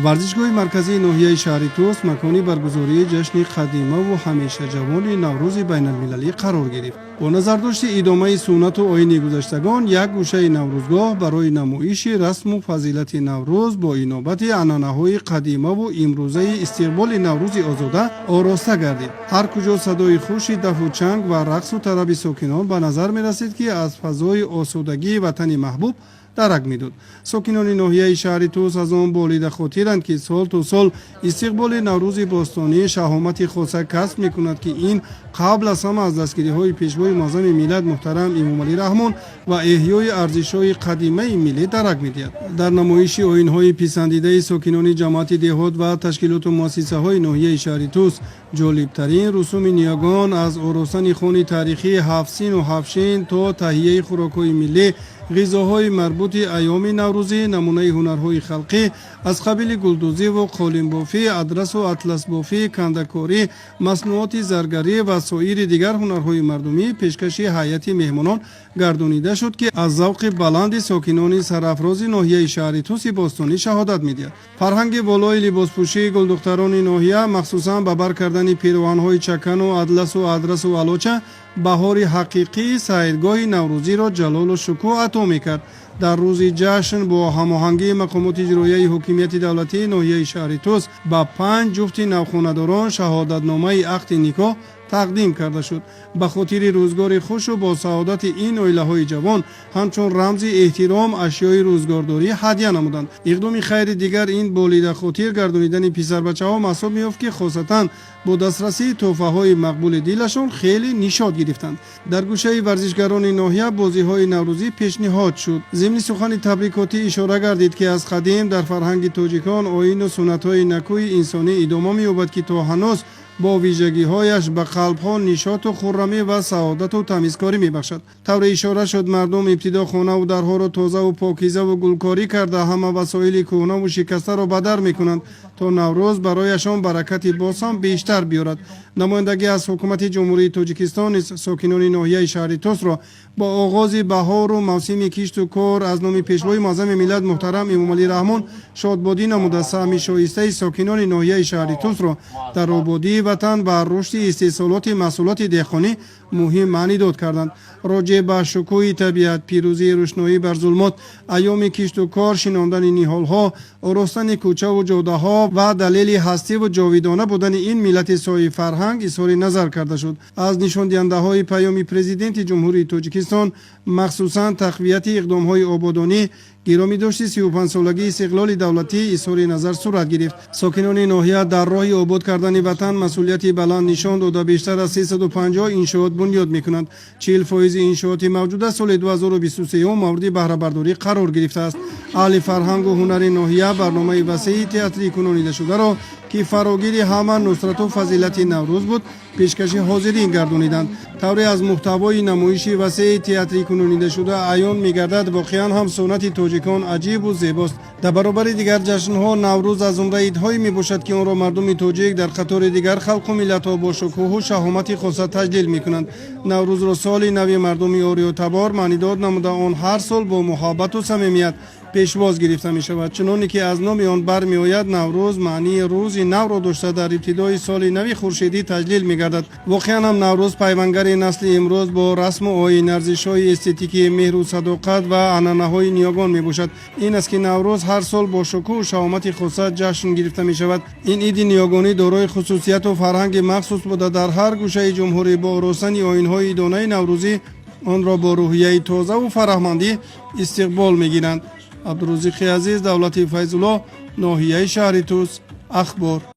Варзишгоҳи марказии ноҳияи шаҳри Тус макони баргузории ҷашни қадимаву ҳамешаҷавони Наврӯзи байналмилалӣ қарор гирифт. Бо назардошти идомаи суннату оини гузаштагон, як гӯшаи Наврӯзгоҳ барои намоиши расму фазилати Наврӯз бо инобати анъанаҳои қадимаву имрӯзаи истиқболи Наврӯзи озода ороста гардид. Ҳар куҷо садои хуши дафу чанг ва рақсу тараби сокинон ба назар мерасид, ки аз фазои осудагии ватани маҳбуб дарак медод. Сокинони ноҳияи шаҳри Тус аз он болида хотиранд, ки сол то сол истиқболи Наврӯзи бостонӣ шаҳомати хоса касб мекунад, ки ин қабл аз ҳама аз дастгириҳои Пешвои муаззами миллат муҳтарам Эмомалӣ Раҳмон ва эҳёи арзишҳои қадимаи миллӣ дарак медиҳад. Дар намоиши оинҳои писандидаи сокинони ҷамоати деҳот ва ташкилоту муассисаҳои ноҳияи шаҳри Тус, ҷолибтарин русуми ниёгон, аз оростани хони таърихии ҳафтсину ҳафтшин то таҳияи хӯрокҳои миллӣ, ғизоҳои марбути айёми наврӯзӣ, намунаи ҳунарҳои халқӣ аз қабили гулдӯзиву қолинбофӣ, адрасу атласбофӣ, кандакорӣ, маснуоти заргарӣ ва соири дигар ҳунарҳои мардумӣ пешкаши ҳайати меҳмонон гардонида шуд, ки аз завқи баланди сокинони сарафрози ноҳияи шаҳри Туси бостонӣ шаҳодат медиҳад. Фарҳанги болои либоспӯшии гулдухтарони ноҳия, махсусан ба бар кардани пироҳанҳои чакану адласу адрасу алоча, баҳори ҳақиқии сайргоҳи наврӯзиро ҷалолу шукӯҳ ато мекард. Дар рӯзи ҷашн бо ҳамоҳангии мақомоти иҷроияи ҳокимияти давлатии ноҳияи шаҳри Тус ба панҷ ҷуфти навхонадорон шаҳодатномаи ақди никоҳ тақдим карда шуд. Ба хотири рӯзгори хушу бо саодати ин оилаҳои ҷавон ҳамчун рамзи эҳтиром ашёи рӯзгордорӣ ҳадя намуданд. Иқдоми хайри дигар ин болида хотир гардонидани писарбачаҳо маҳсуб меёфт, ки хосатан бо дастрасии тӯҳфаҳои мақбули дилашон хеле нишот гирифтанд. Дар гӯшаи варзишгарони ноҳия бозиҳои наврӯзӣ пешниҳод шуд. Зимни сухани табрикотӣ ишора гардид, ки аз қадим дар фарҳанги тоҷикон оину суннатҳои накӯи инсонӣ идома меёбад, ки то ҳанӯз бо вижагиҳояш ба қалбҳо нишоту хуррамӣ ва саодату тамизкорӣ мебахшад. Тавре ишора шуд, мардум ибтидо хонаву дарҳоро тозаву покизаву гулкорӣ карда, ҳама васоили кӯҳнаву шикастаро бадар мекунанд, то Наврӯз барояшон баракати боз ҳам бештар биёрад. Намояндагӣ аз ҳукумати Ҷумҳурии Тоҷикистон низ сокинони ноҳияи шаҳри Тусро бо оғози баҳору мавсими кишту кор аз номи Пешвои муаззами миллат муҳтарам Эмомалӣ Раҳмон шодбодӣ намуда, саҳми шоистаи сокинони ноҳияи шаҳри Тусро дар ободии ватан ва рушди истеҳсолоти маҳсулоти деҳқонӣ муҳим маънидод карданд. Роҷеъ ба шукӯҳи табиат, пирӯзии рӯшноӣ бар зулмот, айёми кишту кор, шинондани ниҳолҳо, оростани кӯчаву ҷодаҳо ва далели ҳастиву ҷовидона будани ин миллати соҳибфарҳанг изҳори назар карда шуд. Аз нишондиҳандаҳои паёми Президенти Ҷумҳурии Тоҷикистон, махсусан тақвияти иқдомҳои ободонӣ, гиромӣ дошти 35-солагии истиқлоли давлатӣ изҳори назар сурат гирифт. Сокинони ноҳия дар роҳи обод кардани ватан масъулияти баланд нишон дода, бештар аз 350 иншоот бунёд мекунанд. 40 фоизи иншооти мавҷуда соли 2023 мавриди баҳрабардорӣ қарор гирифтааст. Аҳли фарҳангу ҳунари ноҳия барномаи васеи театрӣ кунонидашударо, ки фарогири ҳама нусрату фазилати Наврӯз буд, пешкаши ҳозирин гардониданд. Тавре аз муҳтавои намоиши васеи театрӣ кунонидашуда аён мегардад, воқеан ҳам суннати тоҷикон аҷибу зебост. Дар баробари дигар ҷашнҳо Наврӯз аз зумраи идҳое мебошад, ки онро мардуми тоҷик дар қатори дигар халқу миллатҳо бо шукӯҳу шаҳомати хоса таҷлил мекунанд. Наврӯзро соли нави мардуми ориётабор маънидод намуда, он ҳар сол бо муҳаббату самимият пешвоз гирифта мешавад. Чуноне ки аз номи он бармеояд, Наврӯз маънии рӯзи навро дошта, дар ибтидои соли нави хуршедӣ таҷлил мегардад. Воқеан ҳам Наврӯз пайвангари насли имрӯз бо расму оин, арзишҳои эстетикии меҳру садоқат ва анъанаҳои ниёгон мебошад. Ин аст, ки Наврӯз ҳар сол бо шукӯҳу шаҳомати хоса ҷашн гирифта мешавад. Ин иди ниёгонӣ дорои хусусияту фарҳанги махсус буда, дар ҳар гӯшаи ҷумҳурӣ бо оростани оинҳои идонаи наврӯзӣ онро бо рӯҳияи тозаву фараҳмандӣ истиқбол мегиранд. Абдурозиқи Азиз, Давлати Файзулло, ноҳияи шаҳри Тус, Ахбор.